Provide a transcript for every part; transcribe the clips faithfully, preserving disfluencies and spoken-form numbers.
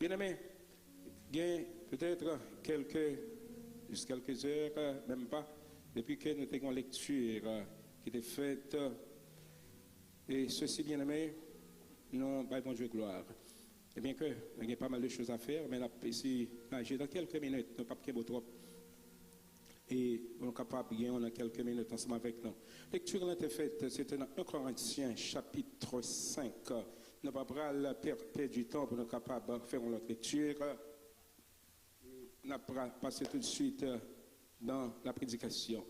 Byeneme, gen petèt kèlke, jis kèlke zè, menm pa, depi ke nou te gen yon lekti ki te fèt, e sesi, byeneme, nou bay Bondye glwa. Ebyen ke nou gen pa mal de choz a fè, men n ap eseye naje nan kèlke minit, nou p ap kenbe w twòp. E pou nou kapab gen yon nan kèlke minit ansanm avèk nou. Lekti lan te fèt, se te nan en Korentyen, chapit senk. Nou pa pral pè-, pèdi tan pou nou kapab fè yon lòt lekti. N ap pra-, pase tout de suite dans la prédication.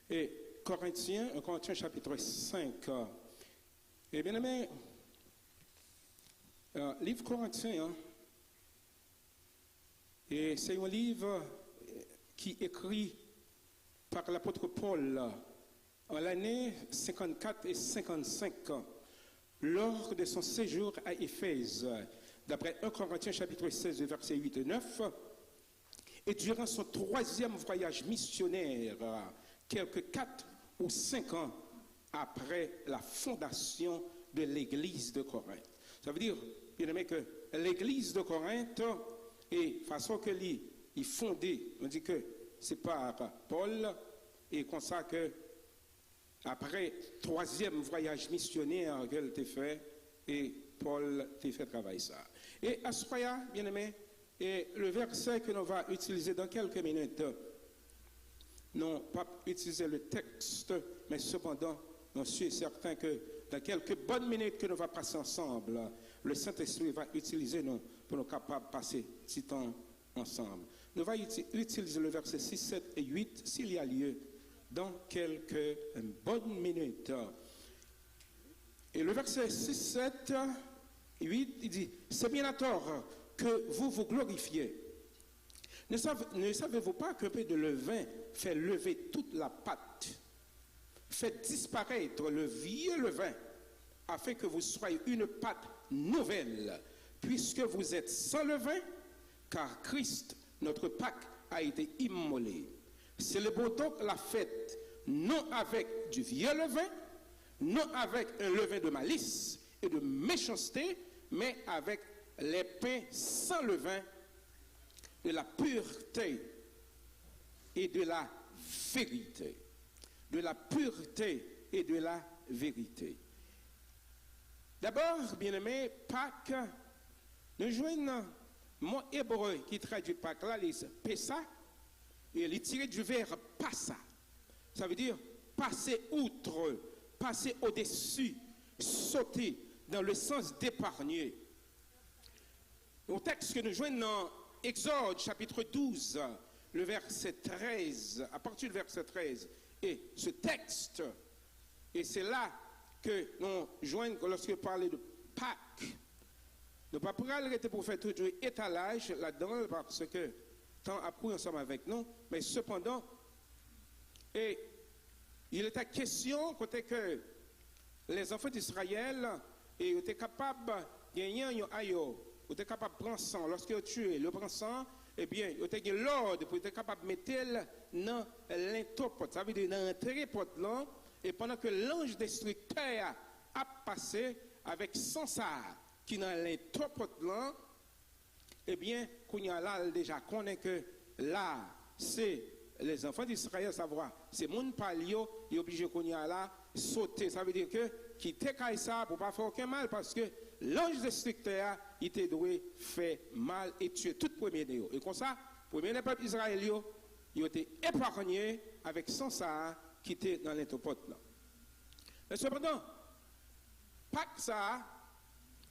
E Korentyen, en Korentyen, chapit senk. E byeneme, liv Korentyen an, e se yon liv ki ekri pa lapot Pòl an lane senkannkat e senkannsenk, lors de son séjour à Éphèse, d'après en Korentyen chapit sèz, vèsè uit e nèf, et durant son troisième voyage missionnaire, quelque quatre ou cinq ans après la fondation de l'église de Corinthe. Sa vle di, byeneme, ke legliz de Korent, e fason ke li, li fonde, nou di ke se pa Pòl, e konsa ke apre twazyèm vwayaj misyonè ke l te fè, e Pòl te fè travay sa. E aswè a, byeneme, e le verset que nous va utiliser dans quelques minutes, nou p ap itilize le texte, mais cependant, nous sommes certains que dans quelques bonnes minutes que nous va passer ensemble, le Saint-Esprit va utiliser nous pour nous capables de passer du temps ensemble. Nous va uti-, utiliser le verset six, sept et huit, s'il y a lieu, dans quelques bonnes minutes. Et le verset six, sept, huit, il dit, c'est bien à tort que vous vous glorifiez. Ne sav-, ne savez-vous pas qu'un peu de levain fait lever toute la pâte? Faites disparaître le vieux levain, afin que vous soyez une pâte nouvelle, puisque vous êtes sans levain, car Christ, notre Pâque, a été immolé. Célébrons donc la fête, non avec du vieux levain, non avec un levain de malice et de méchanceté, mais avec les pains sans levain de la pureté et de la vérité. De la pureté et de la vérité. Dabò, byeneme, Pak, nou jwenn mo ebre ki tradui Pak la, li se Pesa, e li tire du verbe pasa. Sa vle di pase outre, pase odesi, sote, dans le sens d'épargner. Yon tèks ke nou jwenn nan Egzòd, chapitre douze, le verset treize, à partir du verset treize. Et ce texte, et c'est là que nou jwenn, lorsque parle de Pâques, nou pa pral rete pou fè tout etalaj ladan l, paske tan ap kouri ansanm avèk nou, men sepandan, e il était question kote ke les enfants d'Israël, e yo te kapab genyen yon ayo, yo te kapab pran san, lòske yo tiye l, yo pran san, ebyen, yo te gen lòd pou yo te kapab mete l nan lento pòt, sa vle di nan antre pòt lan, e pandan ke lanj destriktè a ap pase avèk san sa a ki nan lento pòt lan, ebyen, kounye a la, l deja konnen ke la, se les enfants d'Israël, savwa, se moun pa l yo, li oblije kounye a la sote. Sa vle di ke kite kay sa a pou pa fè okenn mal, paske lanj destriktè a, li te dwe fè mal e tiye tout premye ne yo. E konsa, premye ne pèp Izrayèl yo, yo te eparnye avèk san sa a ki te nan lento pòt lan. Men sepandan, Pak sa a,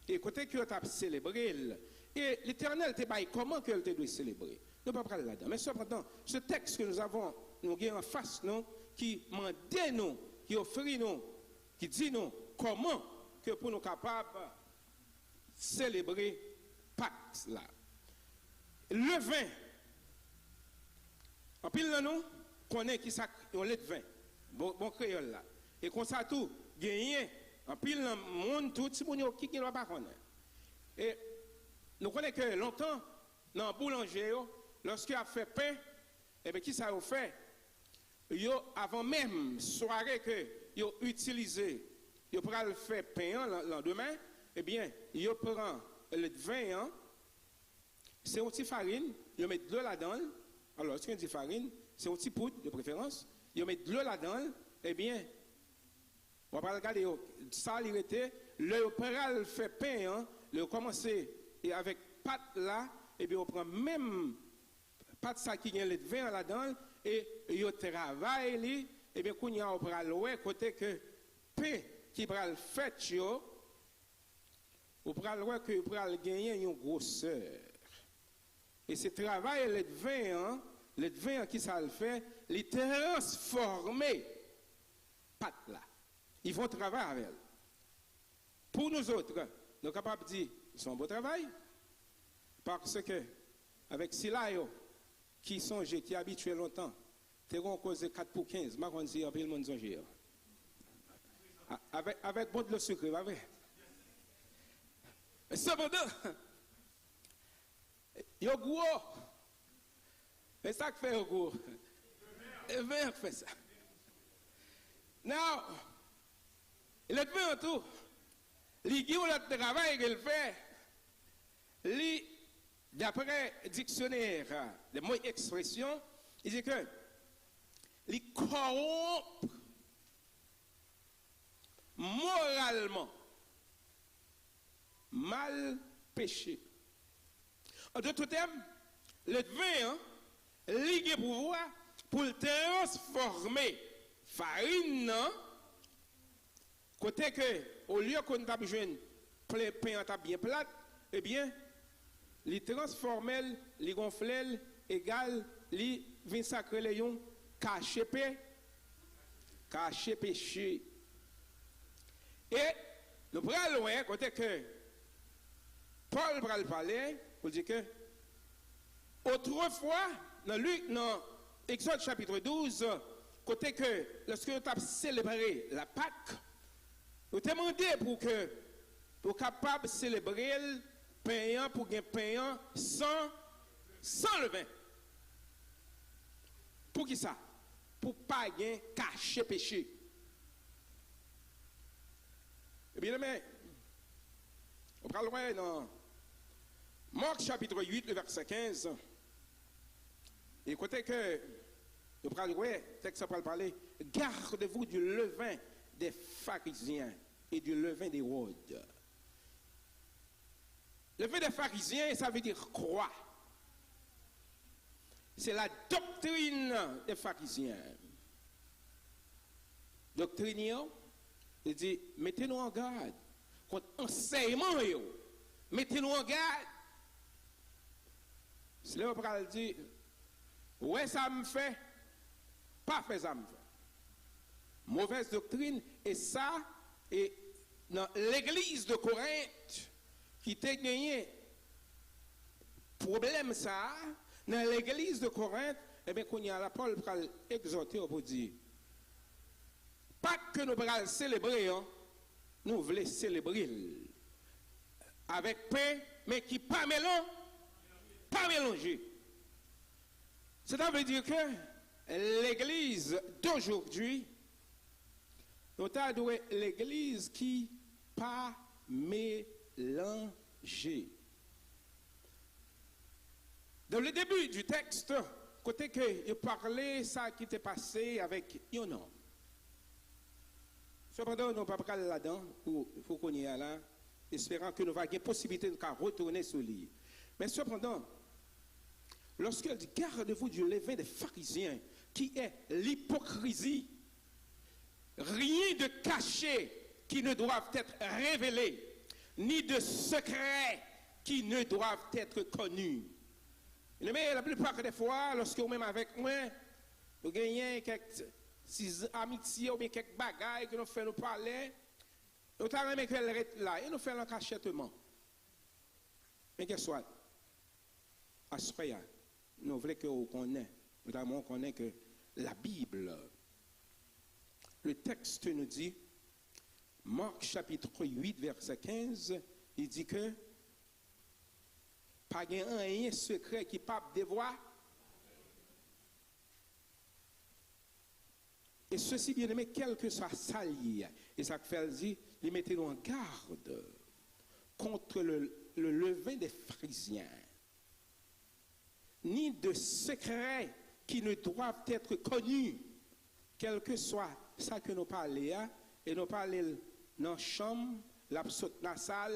e kote ke yo t ap selebre l, e Letènèl te bay kòman ke l te dwe selebre. Nou pa pral ladan. Men sepandan, ce texte que nous avons, nou gen anfas nou, ki mande nou, ki ofri nou, ki di nou kòman ke pou nou kapab selebre Pak la. Leven, anpil nan nou konnen ki sa k yon ledven, bon, bon kreyòl la. E konsa tou, genyen anpil nan moun tou, timoun yo ki gen dwa pa konnen. E nou konnen ke lontan, nan boulanje yo, lòske y ap fè pen, ebyen, ki sa yo fè? Yo, avan menm sware ke yo itilize, yo pral fè pen an lan-, landemen, ebyen, yo pran ledven an, Se yon ti farin, yo met dlo ladan l. Alò, lòske yo di farin, se yon ti poud, de preferans. Yo met dlo ladan l, ebyen, w ap al gade yo, sa li rete, lè yo pral fè pen an, lè yo kòmanse e avèk pat la, ebyen, yo pran menm pat sa ki gen ledven an ladan l, e yo travay li, ebyen, kounye a, w pral wè kote ke pen ki pral fèt yo, ou pral wè ke yo pral genyen yon gwosè. E se travay ledven an, ledven an ki sa l fè, li transfòme pat la. Ils vont travay avè l. Pou nou zòt, nou kapab di, se yon bon travay, paske avèk sila yo ki sonje, ki abitye lontan, te gen yon koze kat pou kenz, m pa konn si anpil moun sonje yo. A- Avèk, avèk bon dlo sikre, pa vre? Sepandan, yo gwo. E sa k fè yo gwo? Ledven an k fè sa. Now, ledven an tou, li gen yon lòt travay ke l fè. Li, daprè diksyonè de mo ekspresyon, li di ke li kòwonp moralman mal peche. An dòt tèm, ledven an, li gen pouvwa pou l transfòme farin nan, kote ke, olye ke nou t ap jwenn pen, pen an t ap byen plat, ebyen, li transfòme l, li gonfle l, egal, li vin sa k rele yon kache pe, kache peche. E nou pral wè kote ke Pòl pral pale pou l di ke otrefwa, nan Lik, nan Egzòd chapit douz, kote ke lòske yo t ap selebre la Pak, yo te mande pou ke pou kapab selebre l, pen an, pou gen pen an san, san leven. Poukisa? Pou pa gen kache peche. Ebyen, men, ou pral wè nan Mark chapit uit, le vèsè kenz, e kote ke nou pral wè, tèks la pral pale, gardez-vous du levain des pharisiens et du levain d'Hérode. Levain des pharisiens, sa vle di kwa. C'est la doctrine des pharisiens. Doktrin yo, li di, mete nou an gad kont ansèyman yo. Mete nou an gad. Se lè yo pral di, wè sa m fè, pa fè sa m fè. Movèz doktrin, e sa, e nan legliz de Korent, ki te genyen pwoblèm sa a, nan legliz de Korent, ebyen, kounye a la, Pòl pral egzòte yo pou di, Pak ke nou pral selebre an, nou vle selebre l avèk pen, men ki pa melan-, pa melanje. Sètadi ke legliz dojodi, nou ta dwe legliz ki pa melanje. Dans le début du texte, kote ke yo pale sa ki te pase avèk yon nonm. Sepandan, nou pa pral ladan pou, pou kounye a la, esperan ke nou va gen posiblite nou ka retounen sou li. Men sepandan, lorsqu'il dit, gardez-vous du levain des pharisiens, qui est l'hypocrisie, rien de caché qui ne doive être révélé, ni de secret qui ne doive être connu. Byeneme, laplipa de fwa, lòske ou menm avèk mwen, nou genyen kèk ti amitye oubyen kèk bagay ke nou fè, nou pale, nou ta renmen ke l ret la, e nou fè l an kachètman. Men guess what? Aswè a, nou vle ke ou konnen, nou ta renmen ou konnen ke la Bible, le texte nous dit, Marc chapitre huit, verset quinze, li di ke pa gen anyen sekrè ki p ap devwa. Et ceci, bien-aimé, quel que soit sa l ye, e sa k fè l di, li mete nou an gad contre le, le levain des pharisiens. ni de secrets qui ne doivent être connus, kèlkeswa sa ke nou pale a, e nou pale l nan chanm, l ap sot nan sal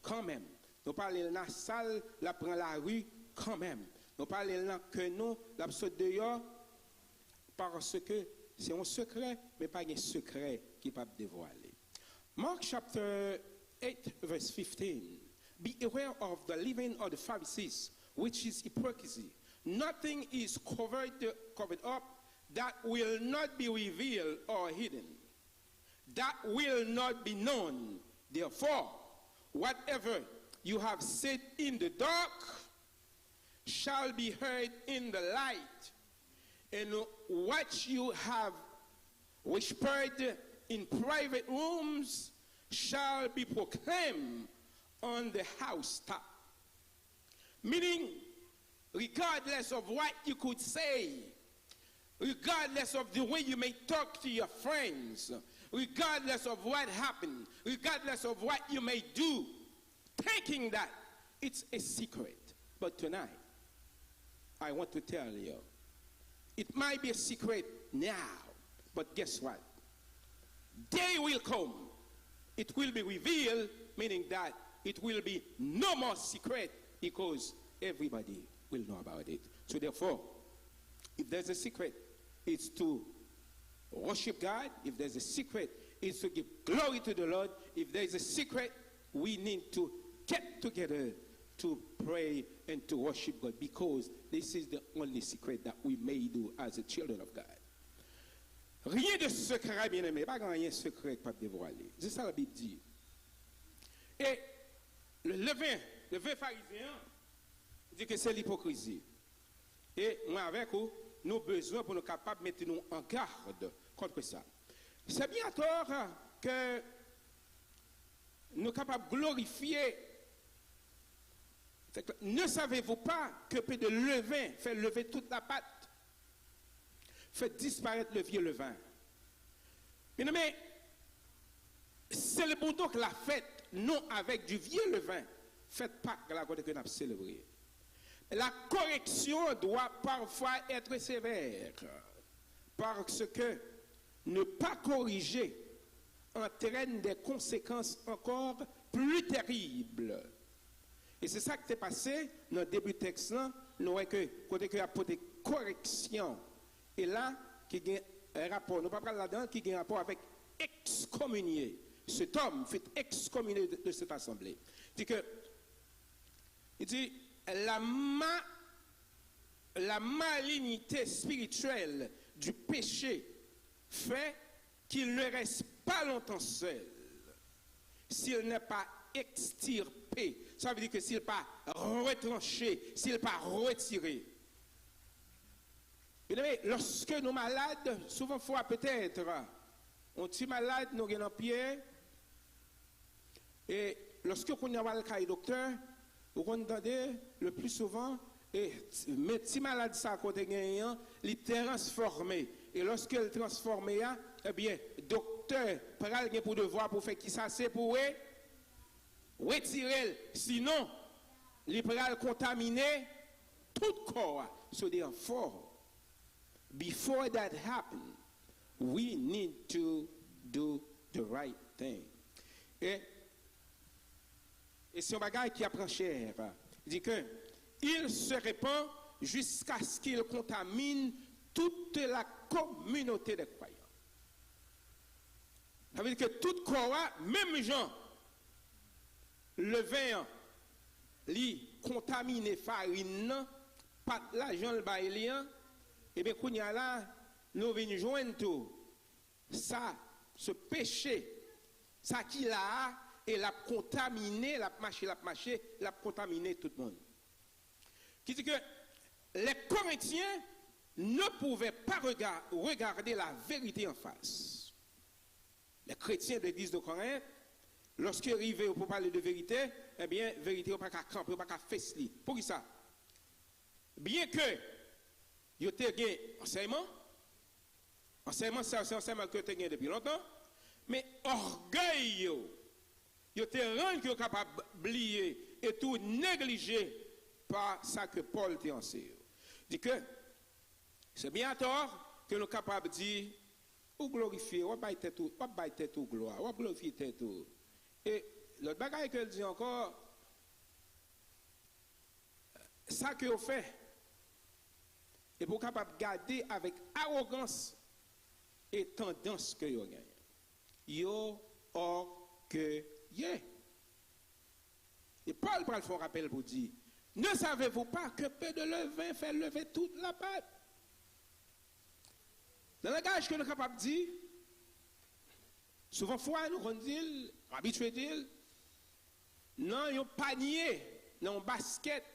kanmenm. Nou pale l nan sal, l ap pran lari kanmenm. Nou pale l nan kè nou, l ap sot deyò, paske se yon sekrè, men pa gen sekrè ki p ap devwale. Mark chapter eight, verse fifteen. Be aware of the leaven of the Pharisees, which is hypocrisy. Nothing is covered, covered up that will not be revealed or hidden, that will not be known. Therefore, whatever you have said in the dark shall be heard in the light, and what you have whispered in private rooms shall be proclaimed on the housetop. Meaning, regardless of what you could say, regardless of the way you may talk to your friends, regardless of what happened, regardless of what you may do, thinking that it's a secret. But tonight, I want to tell you, it might be a secret now, but guess what? Day will come, it will be revealed, meaning that it will be no more secret because everybody will know about it. So therefore, if there's a secret, it's to worship God. If there's a secret, it's to give glory to the Lord. If there's a secret, we need to get together to pray and to worship God, because this is the only secret that we may do as the children of God. Rien de secret, bien-aimé, pa gen anyen sekrè k p ap devwale. Se sa Labib di. E le levain, levain farizyen an, di ke se lipokrizi. E mwen avèk ou, nou bezwen pou nou kapab mete nou an gad kont sa. C'est bien à tort que nou kapab glorifye. Ne savez-vous pas que peu de levain fait lever toute la pâte, fait disparaître le vieux levain? Bien-aimé, célébrons donc la fête, non avec du vieux levain, fèt Pak la kote ke n ap selebre. La correction doit parfois être sévère, parce que ne pas corriger entraîne des conséquences encore plus terribles. E se sa k te pase nan debi tèks lan, nou wè ke kote ke y ap pote koreksyon, e la ki gen rapò, nou pa pral ladan, ki gen rapò avèk excommunier. Cet homme fut excommunié de, de cette assemblée. Di ke, li di, la ma-, la malignité spirituelle du péché fait qu'il ne reste pas longtemps seul s'il n'est pas extirpé. Sa vle di ke si l pa retranche, si l pa retire. Bien-aimé, lòske nou malad, souvan fwa petèt, yon ti malad nou gen nan pye, e lòske kounye a w al kay doktè, ou konn tande, le plus souvent, e, men ti malad sa kote genyen an, li transfòme. E lòske l transfòme a, ebyen, doktè pral gen pou devwa pou fè kisa? Se pou re-, retire l. Sinon, li pral kontamine tout kò a. So therefore, before that happen, we need to do the right thing. E, e se yon bagay ki ap pran chè. Di ke, il se répand jusqu'à ce qu'il contamine toute la communauté des croyants. Sa vle di ke tout kò a, menm jan leven an, li kontamine farin nan, pat la, jan l bay li an, ebyen, kounye a la, nou vin jwenn tou sa, se peche, sa ki la a, e l ap kontamine, l ap mache, l ap mache, l ap kontamine tout moun. Ki di ke les Corinthiens ne pouvaient pas rega-, regarder la vérité en face. Les chrétiens de l'église de Corinthe, lòske rive pou pale de verite, ebyen, verite yo pa ka kanpe, yo pa ka fes li. Poukisa? Byenke yo te gen ansèyman, ansèyman sa yo se ansèyman ke yo te gen depi lontan, men ògèy yo, yo te rann ke yo kapab bliye e tou neglije pa sa ke Pòl te anseye yo. Di ke se byen atò ke nou kapab di, ou glorifye, w ap bay tèt ou, w ap bay tèt ou glwa, w ap glorifye tèt ou. E lòt bagay ke l di ankò, sa ke yo fè, epi w kapab gade avèk awogans e tandans ke yo genyen. Yo ògeye. E Pòl pral fè yon rapèl pou di, ne savez-vous pas qu'un peu de levain fait lever toute la pâte? Nan langaj ke nou kapab di, souvan fwa nou konn di l, nou abitye di l, nan yon panye, nan yon baskèt,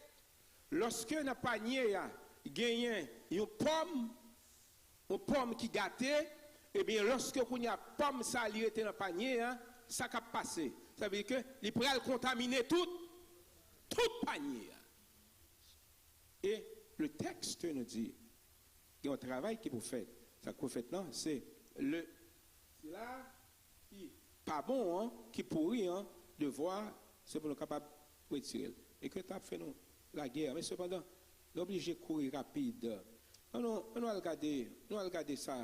lòske nan panye a genyen yon pòm, yon pòm ki gate, ebyen, lòske kounye a pòm sa li rete nan panye a, sa k ap pase? Sa vle di ke li pral kontamine tout, tout panye a. E le tèks nou di, gen yon travay ki pou fèt. Sa k pou fèt lan, se le, sila ki pa bon an, ki pouri an, devwa, se pou nou kapab retire l. E ke t ap fè nou lagè. Men sepandan, nou oblije kouri rapid. Ann nou, ann nou al gade, nou al gade sa.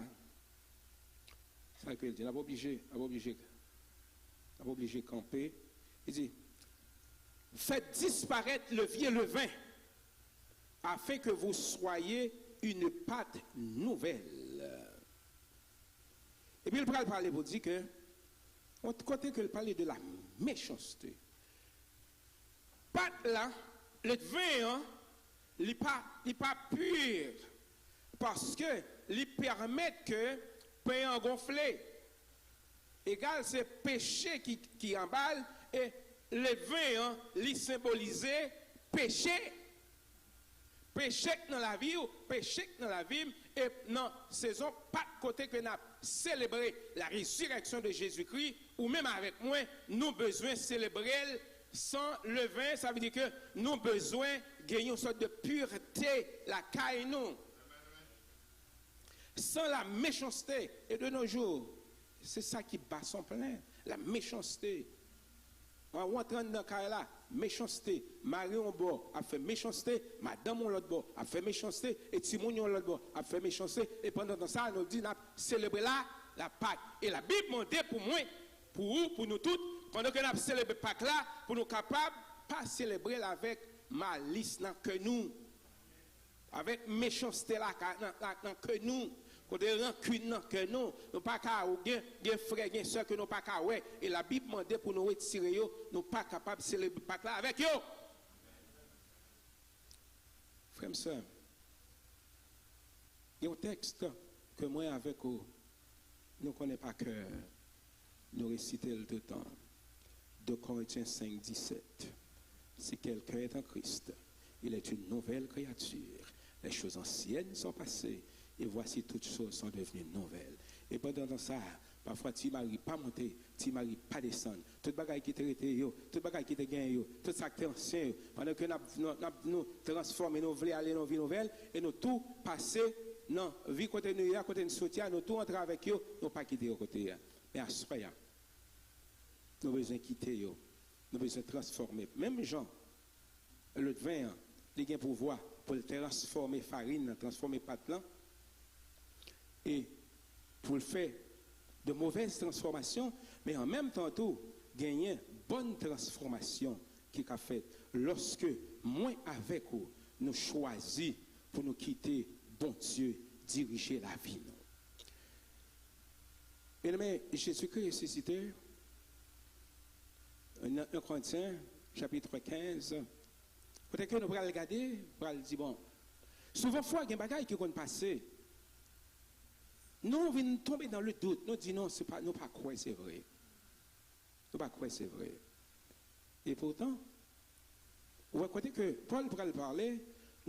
Sa ke l di, n ap oblije, n ap oblije, n ap oblije kanpe. Li di, faites disparaître le vieux levain, afin que vous soyez une pâte nouvelle. Epi l pral pale pou di ke, yon kote ke l pale de la mechanste. Pat la, ledven an, li pa, li pa pur, paske li pèmèt ke pen an gonfle. Egal, se peche ki, ki anba l, e ledven an, li senbolize peche. Peche k nan lavi w, peche k nan lavi m, e nan sezon Pak kote ke n ap selebre la rezireksyon de Jezikri, ou menm avèk mwen, nou bezwen selebre l san leven, sa vle di ke nou bezwen gen yon sòt de pirte lakay nou. Sans la méchanceté, et de nos jours, c'est ça qui bat son plein, la méchanceté. Ou antre anndan kay la, mechanste. Mari yon bò ap fè mechanste, madanm yon lòt bò ap fè mechanste, e timoun yon lòt bò ap fè mechanste. E pandan tan sa, nou di n ap selebre la, la Pak. E Labib mande pou mwen, pou ou, pou nou tout, pandan ke n ap selebre Pak la, pou nou kapab pa selebre l avèk malis nan kè nou. Avèk mechanste la, ka- nan, nan, nan kè nou, kote rankin nan kè nou, nou pa ka gen, gen frè, gen sè ke nou pa ka wè, e Labib mande pou nou retire yo, nou pa kapab selebre Pak la avèk yo. Frè m, sè m, gen yon tèks ke mwen avèk ou, nou konnen pa kè, nou resite l toutan. Deux Corinthiens cinq, dix-sept. Si quelqu'un est en Christ, il est une nouvelle créature. Les choses anciennes sont passées, et voici toutes choses sont devenues nouvelles. E pandan tan sa, pafwa ti mari pa monte, ti mari pa desann. Tout bagay ki te rete yo, tout bagay ki te genyen yo, tout sa k te ansyen yo, pandan ke n ap, n ap, n ap nou transfòme, nou vle ale nan vi nouvèl, e nou tou pase nan vi kote nou ye a, kote n soti a, nou tou antre avèk yo, nou pa kite yo kote yo a. Men aswè a, nou bezwen kite yo, nou bezwen transfòme. Menm jan ledven an, li gen pouvwa pou l transfòme farin nan, transfòme pat lan, e pou l fè de movèz transfòmasyon, men an menm tan tou, genyen bòn transfòmasyon ki ka fèt lòske mwen avèk ou, nou chwazi pou nou kite Bondye dirije lavi nou. Byeneme, Jezikri resisite, nan en Korentyen, chapit kenz, kote ke nou pral gade, pral di, bon, souvan fwa gen bagay ki konn pase, nou vin tonbe nan le dout, nou di, non, se pa, nou pa kwè se vre. Nou pa kwè se vre. E poutan, ou wè kote ke Pòl pral pale,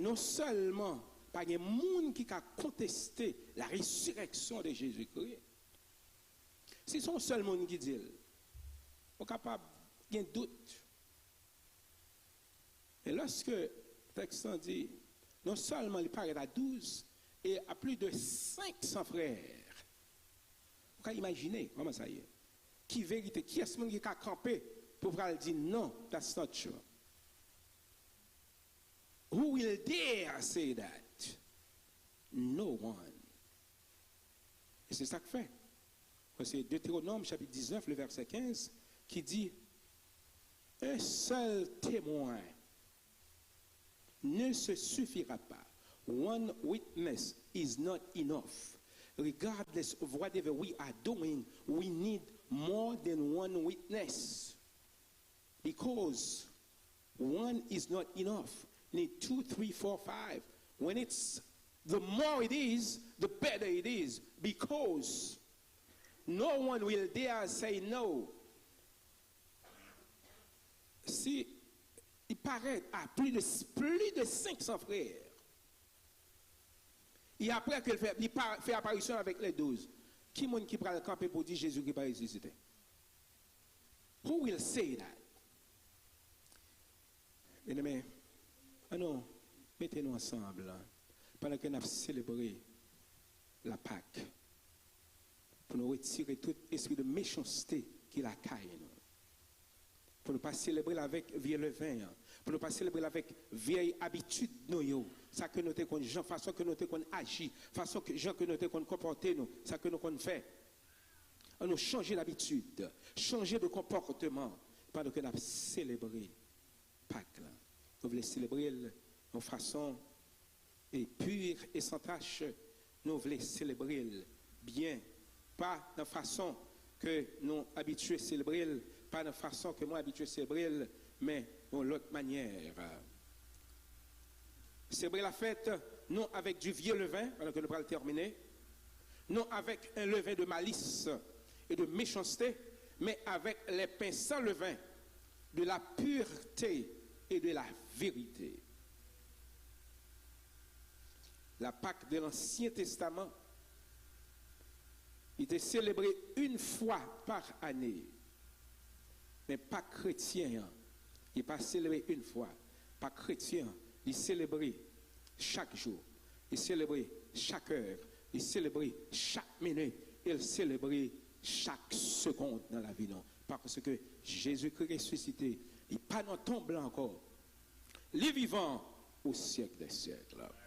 non sèlman pa gen moun ki ka konteste la rezireksyon de Jezikri, si se yon sèl moun ki di l, ou kapab gen dout. E lòske tèks lan di, non sèlman li parèt a douz, e a plis de senk san frè, ou ka imajine kòman sa ye. Ki verite? Kiyès moun ki ka kanpe pou pral di non, that's not true? Who will dare say that? No one. E se sa k fè. Paske Deutéronome chapitre dix-neuf, le verset quinze, qui dit, un seul témoin ne se suffira pas. One witness is not enough. Regardless of whatever we are doing, we need more than one witness. Because one is not enough. Need two, three, four, five. When it's the more it is, the better it is. Because no one will dare say no. Si il paraît à plus de, plus de cinq cents frères, et après que il fait, il par- fait apparition avec les douze, qui moun ki pral kanpe pou di Jezikri pa resisite? Who will say that? Byeneme, ann nou mete nou ansanm pandan ke n ap selebre la Pak, pou nou retire tout espri de mechanste ki lakay nou. Pou nou pa selebre l avèk vye leven an. Pou nou pa selebre l avèk vyèy abitid nou yo. Sa ke nou te konn, jan, fason ke nou te konn aji, fason ke, jan ke nou te konn konpòte nou, sa ke nou konn fè. Ann nou chanje dabitid, chanje de konpòteman pandan ke n ap selebre Pak la. Nou vle selebre l yon fason e pur e san tach. Nou vle selebre l byen, pa nan fason ke nou abitye selebre l, pa nan fason ke mwen abitye selebre l, men yon lòt manyè. Selebre la fèt, non avec du vieux levain, pandan ke nou pral tèmine, non avec un levain de malice et de méchanceté, mais avec les pains sans levain, de la pureté et de la vérité. La Pâque de l'Ancien Testament, li te selebre yon fwa pa ane. Men Pak kretyen an, li pa selebre yon fwa. Pak kretyen an, li selebre chak jou. Li selebre chak è. Li selebre chak minit. E l selebre chak segonn nan lavi nou. Paske Jezikri resisite. Li pa nan tonb la ankò. Li vivan au siècle des siècles.